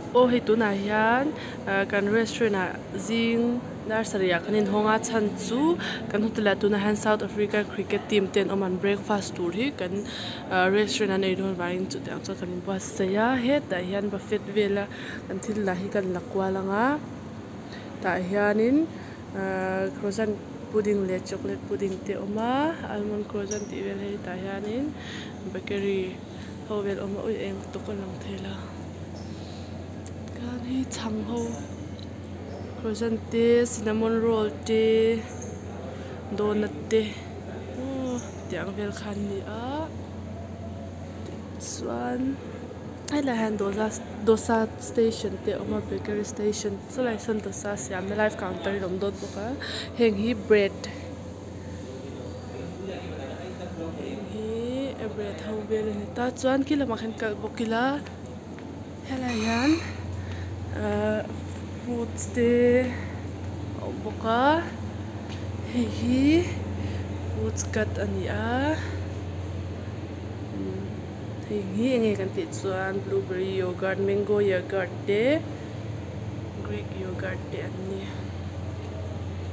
Aw hei tunah hian ah kan restaurant ah zing dar sarih ah kan inhawng a chhan chu kan hotel ah tunah hian south africa cricket team te an awm a an breakfast tur hi kan ah restaurant an ei dawn vangin chutiang chuan kan inbuatsaih a hetah hian buffet vela kan thil lah hi kan la kual ang a tah hianin ahh croissant pudding leh chocolate pudding te a awm a almond croissant tih vel hei tah hianin bakery ho vel a awm a ui eng lutuk a lang thei lo hei chhang ho croissant te cinnamon roll te donut te aw tiang vel kha an ni a tichuan helaiah hian dawza dawsa station te a awm a bakery station chulaiah sawn dawsa siamna live counter in a awm dawn bawk a heng hi bread heng hi bread ho vel a ni ta chuan khi lamah khian kal bawk ila helaiah hian ahh fruits te a awm bawk a hei hi fruits cut a ni a hei hi enge kan tih chuan blueberry yoghurt mango yoghurt te greek yoghurt te an ni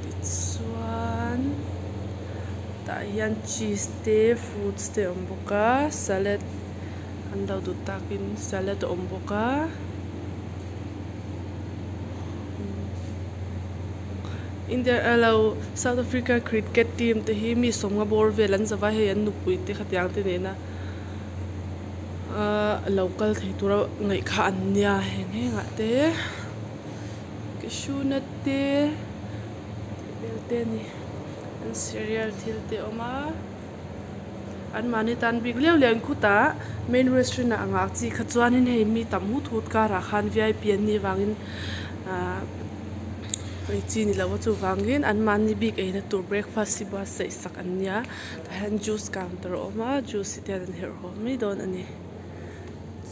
tichuan tah hian cheese te fruits te a awm bawk a salad an lo duh takin salad a awm bawk a India alo South Africa cricket team te hi mi sawmnga bawr vel an zava hei an nupui te khatiang te nena ahh lo kal thei tura ngaih kha an nia heng hengah te cashew nut te tih vel te a ni an cereal thil te a awm a anmahni tan bik leu leu in khutah main restaurant ah ang ah chi kha chuanin hei mi tam hut hut karah khan V I P an nih vangin ahh ei chi ni lo a chuvangin anmahni bik eina tur breakfast hi buatsaih sak an nia tah hian juice counter a awm a juice te hian an herh haw mai dawn a ni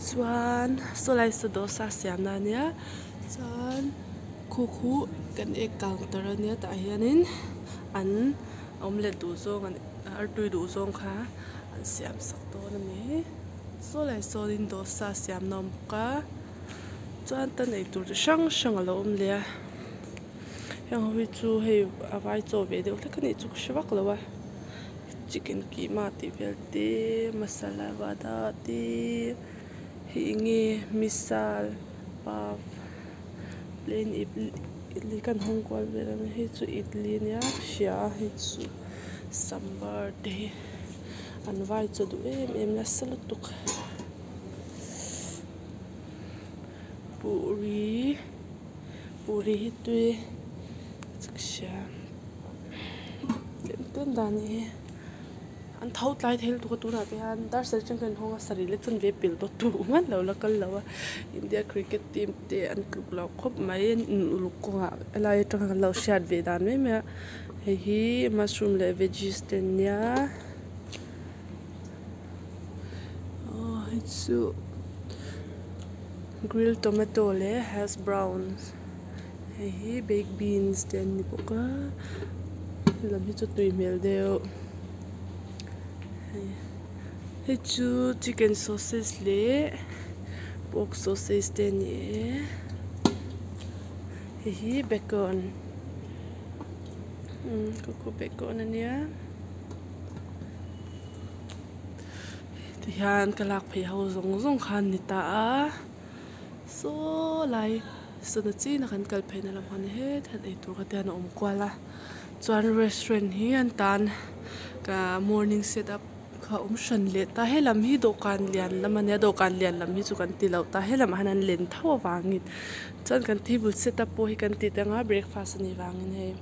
chuan saw lai saw dawsa siamna a nia chuan khu khu kan egg counter a nia tah hianin an omelette duh zawng an artui duh zawng kha an siam sak dawn a ni saw lai sawnin dawsa siamna a awm bawk a chuan tan eitur chi hrang hrang alo awm leh a heng ho hi chu hei a vai chaw ve deuh hlek a nih chu ka hre vak lo a chicken keema tih vel te masala vada te hei eng nge misal pav plain idli kan hawng kual vel a ni hei chu idli ania ka hria a hei chu sambar te hi an vai chaw duh em em nasa lutuk puri puri hi tui ka hria tlem tlem dan anih hi an tho tlai thei lutuk a tunah te hian dar sarih atang kan hawng a sarih lek chuan ve pel tawh tu hman lo la kal lo a India cricket team te an tluk loh khawp mai an in uluk kawngah helai atanga kan lo hriat ve dan mai mai a hei hi mushroom leh veggies te an nia aw hei chu grill tomato leh hash brown hei hi baked beans te an ni bawk a lam hi chu tui hmel deuh hei hei chu chicken sausage leh pork sausage te a ni e hei hi bacon umm coco bacon a nia tihian ka lak phei ho zawng zawng kha an ni ta a. Saw lai sana chin a kan kal phei na lam han het han eitur kha te hian a awm kual a chuan restaurant hi an tan ka morning set up kha a awm hran leh ta helam hi dawhkan lian lam a nia dawhkan lian lam hi chu kan ti lo ta helamah hian an len tho avangin chuan kan table set up pawh hi kan ti tang a breakfast a nih vangin hei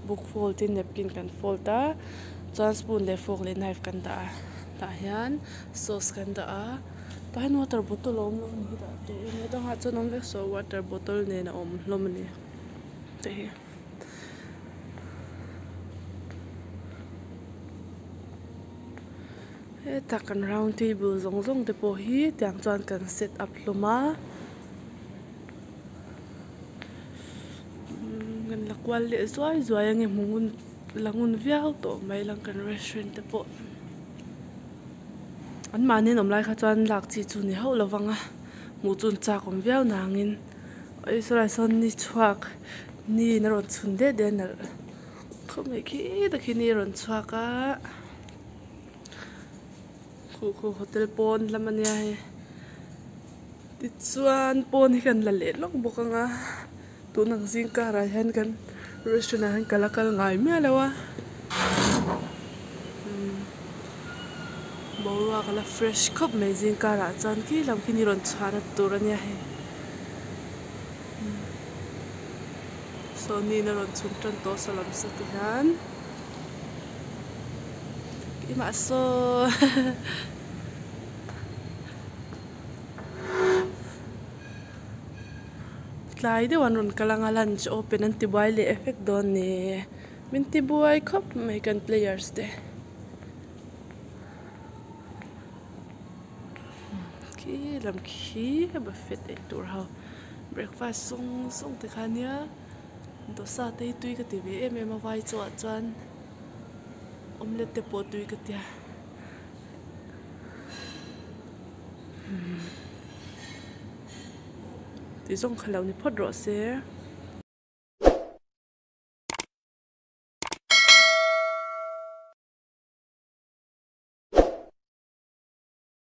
book fold in napkin kan fold a chuan spoon leh fork leh knife kan dah a tah hian sauce kan dah a. Tah hian water bottle a awm lo a ni hi dah tur a nia dangah chuan awm vek saw water bottle nen a awm hlawm a ni te hi. Hetah kan round table zawng zawng te pawh hi tiang chuan kan set up hlawm a umm kan la kual leh zuai zuai ange hmu ngun la ngun viau tawh mai lang kan restaurant te pawh. An mahni an awm lai kha chuan lak chi chu ni hauh lo vang a, Hmuh chu an chak awm viau nangin awii sawlai sawn ni chhuak ni in a rawn chhun det det a nalh khawp mai khi tak hi ni a rawn chhuak a khuh khuh hotel pawn lam ania hei tichuan pawn hi kan la leh lawk bawk ang a tun ang zing karah hian kan restaurant ah hian ka la kal ngai miah lo a boruak a la fresh khawp mai zing karah chuan khi lam khi ni rawn chhuahna tur ania hei saw ni in a rawn chhun tan tawh saw lam saw ti hian keimah saw Tlai deuh an rawn kal anga lunch open an ti buai leh vek dawn ni. Min ti buai khawp mai kan players te. Khi lam khi buffet ei tur ho breakfast zawng zawng te kha nia dosa te hi tui ka ti ve em em a vai chaw ah chuan omelette te pawh tui ka tia. Tih zawng kha lo ni phawt rawh se.